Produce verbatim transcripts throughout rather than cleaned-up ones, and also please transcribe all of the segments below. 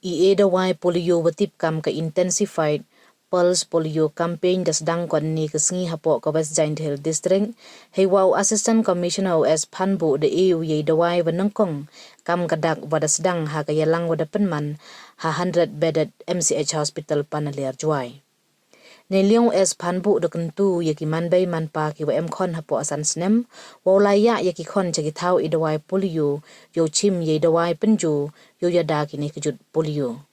I e dawai polio wa tip kam ka Intensified Pulse Polio Campaign da sdang ko ynne ka sngi hapoh ka West Jaiñtia Hills District, heiwa u Assistant Commissioner u S Phanbuh da e u yei dawai wa nyngkong kam ka dak wa da sdang ha ka yalang wa da pynman ha hundred bedded M C H Hospital Panaliar Jowai. Neiliang u S Phanbuh da kyntu ya ki manbei manpa ki wa em khon hapoh san snem, wow lai ya ya ki khon cha ki thaw e dawai polio, yow chim yei dawai pynjur, yow yada kini ki jut polio.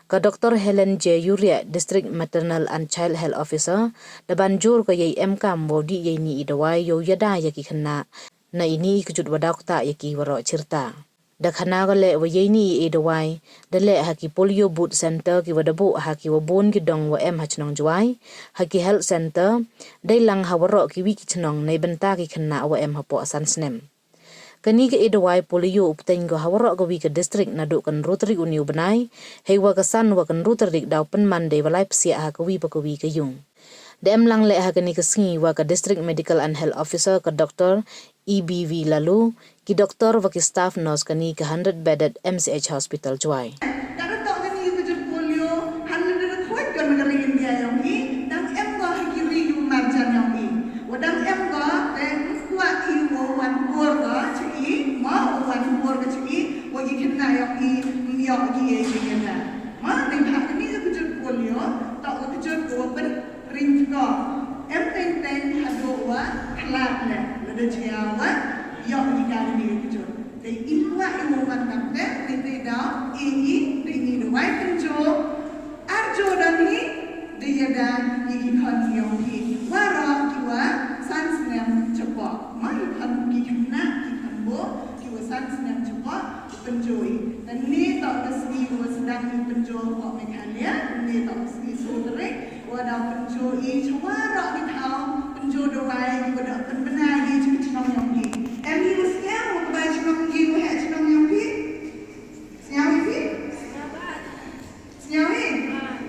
Ka Doctor Helen J Yuriah, District Maternal and Child Health Officer, da ban jur ka yei em kam wow dih yei ni i dawai yow yada ya ki khynnah na ini i kjut wa daw ktah ya ki waroh chirta. Da khana ka leh wa yei ni i e dawai da leh ha ki polio booth center ki wa da buh ha ki wa bun ki dong wa em ha chnong Jowai, ha ki health center, dei lang ha waroh ki wi ki chnong nei bynta ki khynnah wa em hapoh san snem. Kani ka e dawai polio u pteng ko ha waroh ka wi ka district naduh ka ynru tarik uni u bnai, heiwa ka san wa ka ynru tarik daw pynman dei wa lai psiah ha ka wi pa ka wi ka yung. Da em lang leh ha kani ka sngi wa ka District Medical and Health Officer ka Doctor E B V Lalu, ki doctor wa ki staff nurse kani ka hundred bedded M C H Hospital Jowai. Ka da toh kani ka jut polio, han da da khoi ka na ka ri India yong i, dang em ko ha ki ri yu marjan yong i. Wa dang em ko, te kwah i wow wan por ko cha i, ma wow wan por ko cha i, wa ki khynnah yong i, yoh ki e ki yada. Ma, neibhah kani ka jut polio, toh ka jut ko wa pyn ring ko. Em teng teng haduh wa khlad leh, lada jia wa yoh i ka ni ka jur. Te i kwah i wow wan kam te, te te daw, i i, te i ni dawai pynjur. Ar jur da ni, da yada i ki khon yong i. Waroh ki wa san snem chapoh. Ma i khon ki khynnah, ki khon booh, ki wa san snem chapoh, pynjur i. Te ni toh ka sngi wa sdang i pynjur ko Meghalaya, ni toh ka sngi soo tarik. Wa da pynjur i cha waroh ki thaw pynjur dawai, wa da pynbna i cha ki chnong yong i. Em i wa sñiaw, wa ka bai chnong i, wa heh chnong yong i. Sñiaw i phi? Sñiaw i?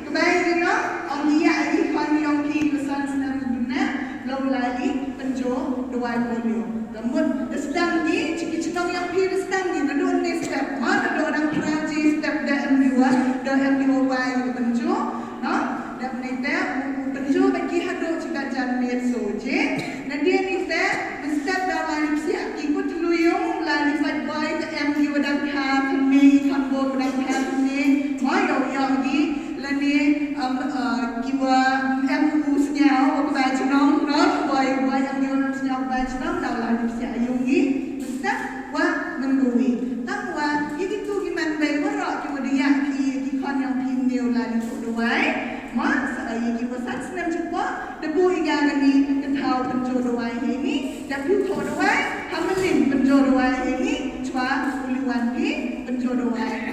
Ka bai i no, ong i ya i khon yong i, wa san snem bnai, long lai i pynjur dawai polio. Ka mut, da sdang i, cha ki chnong yong i, da sdang i, naduh ni step, ma, naduh dang phra ji step da em i wa, da em i wa bai i pynjur. No, dap ni te, u, u pynjur ba ki haduh chi ka jan miet soo je. Nadien ni te, mynstep da wa lip siah ki kut luyung, la lip pat boi te em ki wa dang kha, kynni, khambo, wa dang kha, kynni. Ma yow yow ki, lane, um, uh, ki wa em u sñiaw, wa ka bai chnong, no, boi, boi em ki wa em sñiaw, wa ka bai chnong, da la lip siah yung ki. Mynstep, wa, myngu wi. Tang wa, ya ki tu ki man bai, waroh ki wa da ya ki, ki khon yong i ni u la lip siah dawai. Ma, sa, ya ki wa san snem chapoh, da buh i ka kani, ka thaw pynjur dawai heini, da buh thaw dawai, ha Mylliem pynjur dawai heini, chwa, u liwan phi, pynjur dawai.